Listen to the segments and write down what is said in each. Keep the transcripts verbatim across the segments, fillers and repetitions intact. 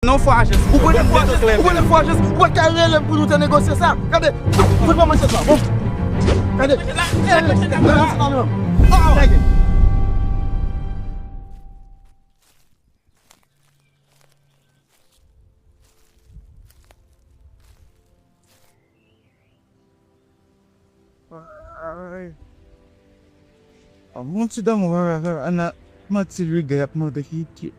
Non, fò ajans. Ou pran fò ajans, ou pran fò ajans, ou pa ka rele m pou nou te negosye sa. Gade, fout ban mwen chèz la, bon. Gade, gade, gade, gade, gade. Ay. An, mon ti damou, an, an, an, manti, lwi gay ap mande ki, ki.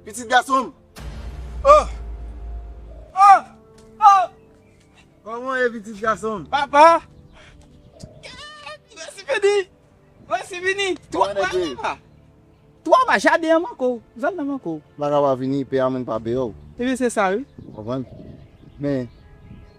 Pitit gason m. Oh! Oh! Oh! Kòman w ye, pitit gason m? Papa! Mèsi vini! Mèsi vini! Twa mwa, papa! Twa mwa, jaden an manke w. Zòn nan manke w. M pa ka pa vini, peye a mwen pa peye w. Ebyen, se sa, wi. Konprann? Men,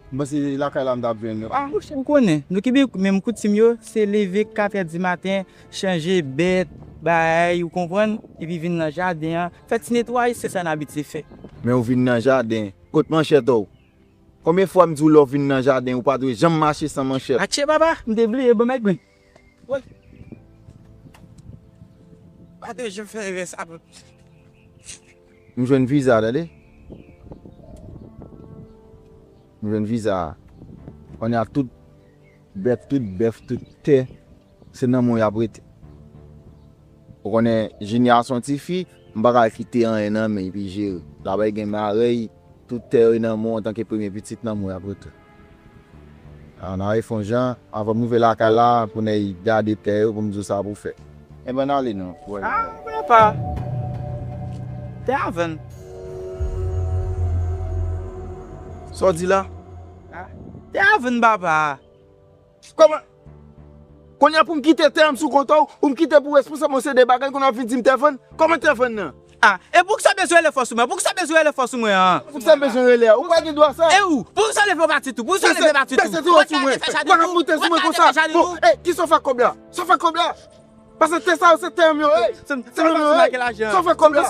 m panse lakay la m t ap jwenn yo. Ah, ou konnen, nou ki byen menm koutim yo, se leve kat è di maten, chanje bèt, bay, ou konprann, epi vin nan jaden an, fè ti netwayaj, se sa n abitye fè. Men ou vin nan jaden, kot manchèt ou? Konbyen fwa m di w lè w vin nan jaden, ou pa dwe janm mache san manchèt? Atchè, papa, m te bliye, bon, mèt mwen. Woy. Pa dwe janm fè erè sa, papa. M jwenn viza, tande? M jwenn viza. Kounye a tout bèt, tout bèf, tout tè, se nan men w y ap rete. Ou konnen, Jinya se yon tifi, m pa ka kite anyen nan men l epi jere. L ap gen marèy, tout tè yo nan men w antanke premye pitit nan men w y ap rete. A, n a fè yon jan, avan m rive lakay la, pou nèg gade tè yo, pou m di w sa pou fè. Enben, n ale non. Ah, papa. Tè a vann. Sa w di la? Ah, tè a vann, papa. Kòman? Kounye a pou m kite tè m sou kont ou, pou m kite pou responsab mwen se de bagay, kounye a w ap vin di m tè vann? Kòman tè vann nan? Ah, e poukisa w bezwen rele fò sou mwen? Poukisa w bezwen rele fò sou mwen an? Poukisa m bezwen rele a? Ou pa gen dwa sa. E ou? Poukisa w leve w pati tou? Poukisa w leve pati tou? Bese ti wòch sou mwen. Ou pa ka monte sou mwen konsa. Bon, e, kisa w fè ak kòb la? Sa w fè ak kòb la? Paske tè sa yo se tè m yo, ey. Tè m yo, ey. Sa w fè ak kòb la?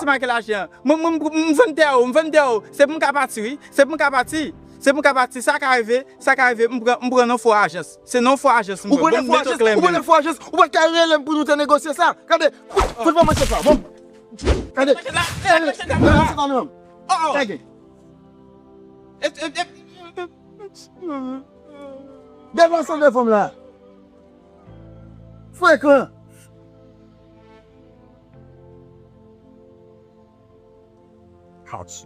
Mwen, mwen, m vann tè yo, m vann tè yo. Se pou m ka pati, wi. Se pou m ka pati. Se pou m ka pati. Sa ka rive. Sa ka rive, m pran, m pran nan fo ajans. Se nan fo ajans m pran. Ou pran nan fo ajans, ou pran nan fo ajans, ou pa ka rele m pou nou te negosye sa. Gade, fout ban mwen chèz la, bon. Gade, gade, gade, gade. Gade. Devan san devan m la. Frekan. Ouch.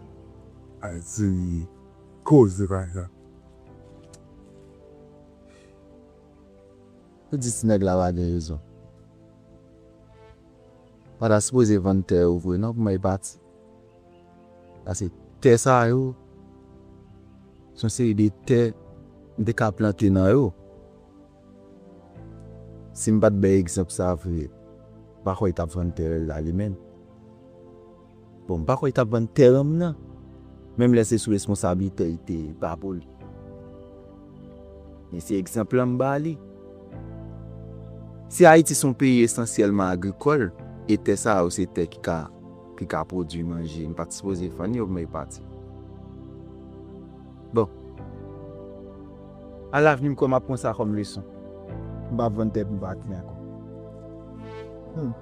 Ay, ti koze pa sa. Ou di ti nèg la pa gen rezon. Pa ta sipoze vann tè yo vre non, pou mwen pati. Paske tè sa yo, se yon seri de tè m te ka plante nan yo. Si m pa t bay egzanp sa vre, m pa kwè li t ap vann tè la li menm. Bon, m pa kwè li t ap vann tè ranm nan. Menm lè se sou responsablite li te, li pa pou li. Men se egzanp lan m ba li. Si Ayiti se yon peyi esansyèlman agrikòl, e tè sa yo se tè ki ka, ki ka pwodui manje, m pa t sipoze vann yo pou mwen pati. Bon. Alavni, m kwè m ap pran sa kòm leson. M p ap vann tè pou m pati ankò. Hmm.